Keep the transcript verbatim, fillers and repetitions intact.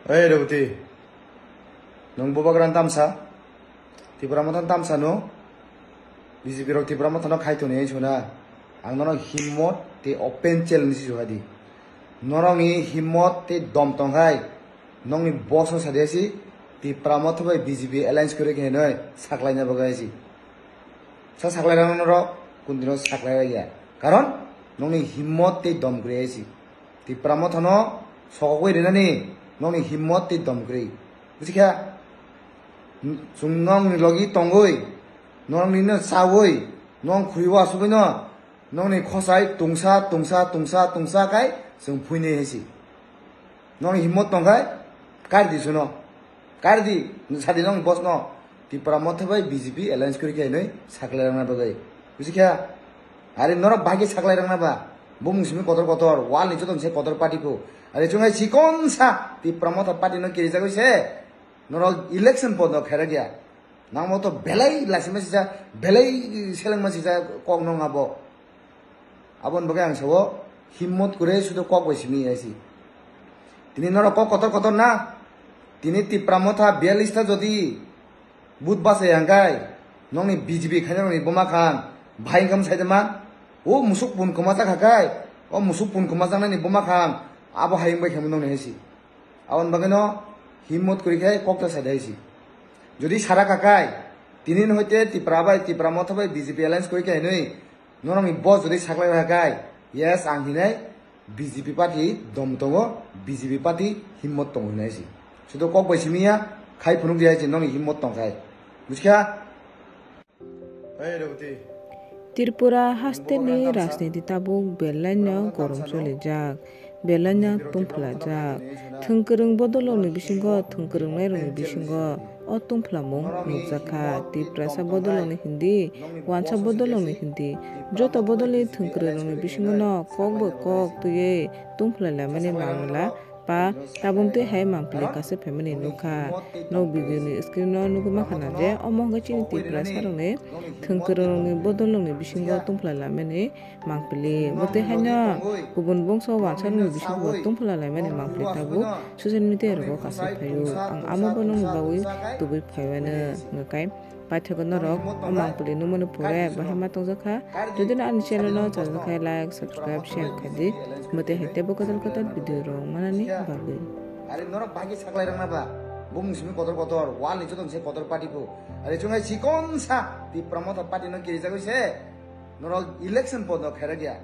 Ei Reboti, nwng bubagra tamsa, Tipra Motha tamsa no, B J P rok Tipra Motha no khai toni suna, ang nono himmot te open challenge si suhadi. Norokni himmot te dom tongkhai, nokni boss no sadi si, Tipra Motha bai B J P alliance kore khe noi, saklaina bagwi si. Sa saklai rano norok, kuntino saklai ya. Karon, nokni himmot te dom kore si. Tipra Motha no sokogwi rinani nokni himmot tei dom kwrwi. Busikha? Chwng nokni logi tongwi, nokni no chawi, nok khuriwi asugwi no nokni khosai tungsa, tungsa, tungsa, tungsa kai chwng phuinai hai si. Nokni himmot tongkhai, kari di suno. Kari di, sadi nokni boss no. Tipra Motha bai B J P alliance kuri khe hinwi saklai rwna bagwi. Busikha? Ari norok bai khe saklai rwna ba? Bumung simi kotor kotor, wall ni joto se kotor party ko. Ari chungai chikon sa Tipra Motha party no kirijagwi se. Norok election pondo khairok ya. Nangmo to belai lasima sija, belai selengma sija kok nong abo. Aboni bagwi ang sao, himmot kwrwi sudu kok bai simi ya si. Tini norok kok kotor kotor na. Tini Tipra Motha biyallis ta jodi vote bachai hangkai, nokni B J P khaina nokni buma khan, bahai wngkha mwsai de man. O musuk pun kwma chakha kai, o musuk pun kwma chaknani buma khan, abo hai wngbai khamu nokni hai si. Aboni bagwi no himmot kwrwi khai kok ta sai de hai si. Jodi sara kakai, tini no hoite Tipra bai, Tipra Motha bai B J P alliance kwrwi khai hinwi, norokni boss jodi saklai rwkha kai, yes, ang hinai B J P party dom tongo, B J P party himmot tongo hinai si. Sudo kok bai simi ya, khai phunuk di hai si, nokni himmot tongkhai. Busikha? Tripura hasteni rajniti tabuk belaino gorom cholijak, belaino tungphlajak. Thwngkwrwng bodolrokni bisingo thwngkwrwngnairokni bisingo o tungphlamung nukjakha. Tiprasa bodolrokni hindi, wansa bodolrokni hindi, joto bodolni thwngkwrwirokni bisingono kok bai kok twiwi tungphlai laimani mamla pa tabuk twi hai mangpili kaisa phaimani nukha. Nok video ni screen o nugwi mankha na je omo hwnkhe chini Tiprasa rokni thwngkwrwng rokni bodol rokni bisingo tungphlai laimani mangpili. Bo twi haino kubun bongso wansa rokni bisingo tungphlai laimani mangpili tabuk social media rogo kaisa phaio. Ang amo bo nokni bagwi tubui phaiwano hwnkhe. Paithago norok o mangpili nukmani pore bahai ma tongjakha. Jodi no ani channel no chajak khe like, subscribe, share khaidi. Mwtwi hai teibo kotor kotor video rok manani bagwi. Ari norok bai khe saklai rwna ba? Bumung simi kotor kotor, wall ni joto se kotor party ko. Ari chungai chikon sa Tipra Motha party no kirijagwi se. Norok election pondo khairok ya.